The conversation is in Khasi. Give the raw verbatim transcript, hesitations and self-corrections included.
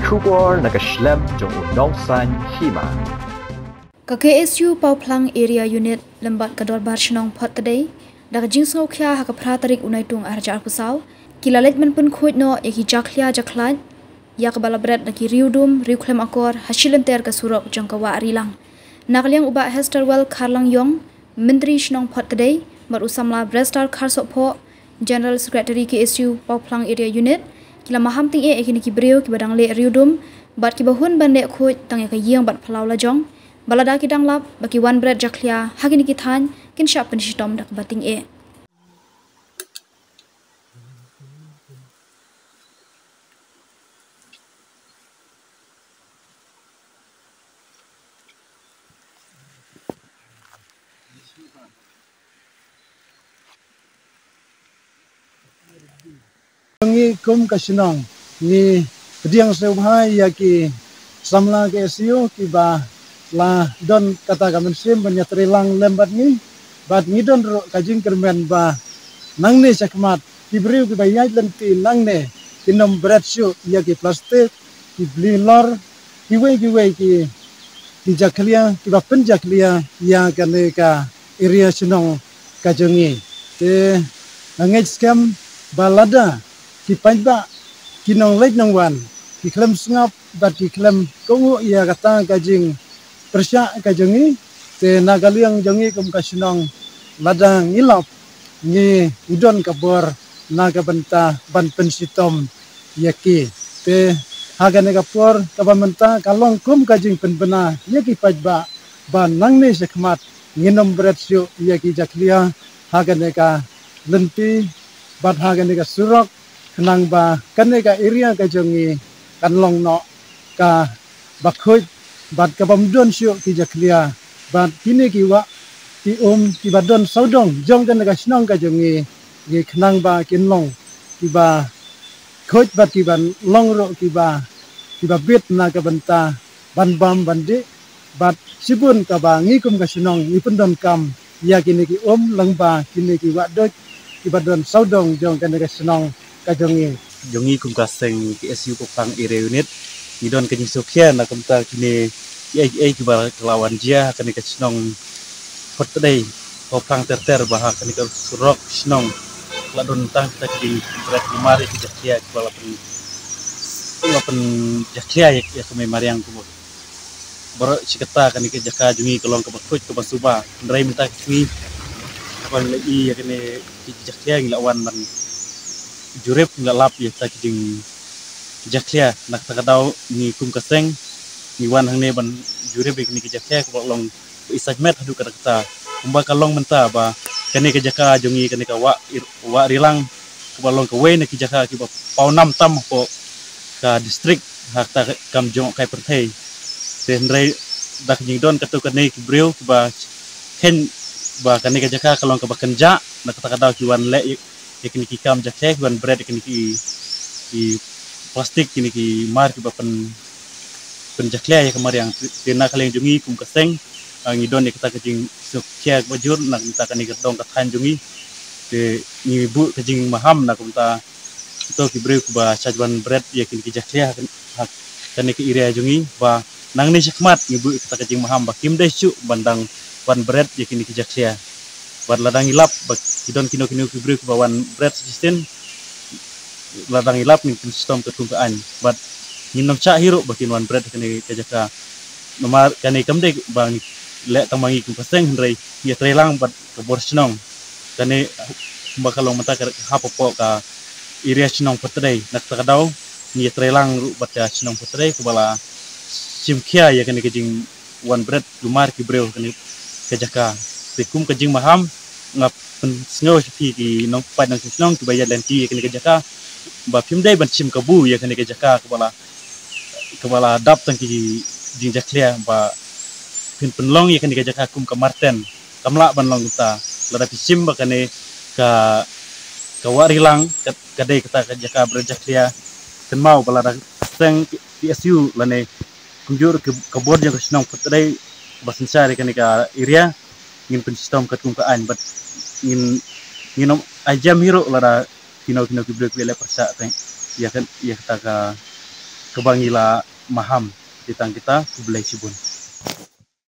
Khubor na ka shlem jong u nongsan hima. Ka K S U Pawphlang Area Unit lem bad ka Dorbar Shnong Phottdei, da ka jingsngewkhia ha ka phra tarik u Naitung arhajar arphew saw, ki la leit ban pynkhuid noh ïa ki jakhlia jakhlad ïa kaba la bret na ki riewdum riewkhlem akor ha shilynter ka surok jong ka Wah Rilang. Na ka liang u Bah Hesterwell Kharlangiong, Myntri Shnong Phottdei, bad u samla Brestar Kharsohphoh, General Secretary K S U Pawphlang Area Unit, ki la maham tyngeh ïa kine ki briew kiba dang leh riewdum bad kiba hun ban leh khuid tang ïa ka ïing bad phyllaw lajong, ba lada ki dang lap ba ki wan bret jakhlia ha kine ki thaiñ, kin shah pynshitom da kaba tyngeh. Ngi kum ka shnong ngi pdiang sngewbha ïa ki samla K S U kiba la don kata ka mynsiem ban ïatreilang lem bad ngi, bad ngi don ruh ka jingkyrmen ba nangne shakhmat ki briew kiba ïaid lynti nangne kin ym bret shuh ïa ki plastik, ki bli lor, kiwei kiwei ki, ki jakhlia, kiba pynjakhlia ïa kane ka area shnong ka jong ngi. Te nga ngeit skhem ba lada ki paidbah, ki nongleit nongwan, ki khlem sngap bad ki khlem kohnguh ïa kata ka jingpyrshah ka jong ngi, te na ka liang jong ngi kum ka shnong, lada ngi lap, ngi, ngi don ka bor na ka bynta ban pynshitom ïa ki. Te ha kane ka por kaba mynta ka long kum ka jingpynbna ïa ki paidbah ba nangne shakhmat ngin ym bret shuh ïa ki jakhlia ha kane ka lynti bad ha kane ka surok, khnang ba kane ka area ka jong ngi kan long noh kaba khuid bad kaba ym don shuh ki jakhlia bad kine ki wah ki um kiba don sawdong jong kane ka shnong ka jong ngi, ngi khnang ba kin long kiba khuid bad kiba long ruh kiba, kiba bit na ka bynta ban bam ban dih, bad shibun kaba ngi kum ka shnong ngi pyndonkam ïa kine ki um lyngba kine ki wah duid kiba don sawdong jong kane ka shnong ka jong ngi. Jong ngi kum ka seng K S U Pawphlang Area Unit, ngi don ka jingsngewkhia na ka bynta kine kiei kiei kiba la wan jia ha kane ka shnong Phottdei, Pawphlang ter ter, ba ha kane ka surok shnong la don tang kita ki jingbret bymar ïa ki jakhlia kiba la pyn, la pynjakhlia ïa, ïa ka mei mariang kumba baroh shi katta. Kane ka jaka jong ngi ka long kaba khuid kaba suba. Hynrei mynta ka sngi haba ngi la ïohi ïa kane ka jakhlia ngi la wan ban jurip, ngi la lap ïa kita ki jingjakhlia. Na kata ka daw ngi kum ka seng ngi wan hangne ban jurip ïa kane ka jakhlia kaba long ba i sait met haduh katta katta. Kumba ka long mynta ba kane ka jaka jong ngi, kane ka wah, wah Rilang, kaba long kawei na ki jaka kiba paw nam tam hapoh ka district ha kata ka kam jong ka pyrthei. Te hynrei da ka jingdon katto katne ki briew kiba kheiñ ba kane ka jaka ka long kaba kynjah, na kata ka daw ki wan leh ïa, ïa kine ki kam jakhlia, ki wan bret ïa kine ki, ki plastik, kine ki mar kiba pyn, pynjakhlia ïa ka mariang. Te na ka liang jong ngi kum ka seng, ah, ngi don ïa kata ka jingsngewkhia kaba jur na ka bynta kane ka dong ka thaiñ jong ngi. Te ngi buh ka jingmaham na ka bynta kito ki briew kiba shait wan bret ïa kine ki jakhlia ha kane ka area jong ngi, ba nangne shakhmat ngi buh kata ka jingmaham ba kim dei shuh ban dang wan bret ïa kine ki jakhlia. Bad lada ngi lap ba ki don kino kino ki briew kiba wan bret shisien, lada ngi lap ngin pynshitom katkum ka aiñ. Bad ngin ym shah hi ruh ba kin wan bret kane ka jaka. Namar kane kam dei ba ngi leh tang ma ngi kum ka seng, hynrei ngi ïatreilang bad ka bor shnong. Kane kumba ka long mynta ka hap hapoh ka area shnong Phottdei. Na kata ka daw ngi ïatreilang ruh bad ka shnong Phottdei kaba la shim khia ïa kane ka jingwan bret bymar ki briew kane ka jaka. Te kum ka jingmaham nga pynsngew sha phi ki nongpaid nongshong shnong kiba ïaid lynti ïa kane ka jaka ba phim dei ban shim kabu ïa kane ka jaka kaba la, kaba la dap tang ki jingjakhlia, ba phin pynlong ïa kane ka jaka kum ka marten. Kam lah ban long kumta. Lada phi shim ba kane ka, ka Wah Rilang ka, ka dei kata ka jaka bret jakhlia, kynmaw ba lada seng K S U lane kumjuh ruh ka bor jong ka shnong Phottdei ba synshar ïa kane ka area, ngin pynshitom katkum ka aiñ. Bad ngin, ngin ym ai jem hi ruh lada kino kino ki briew kiba leh pyrshah teng ïa ka, ïa kata ka, kaba ngi la maham. Te tang kita, khublei shibun.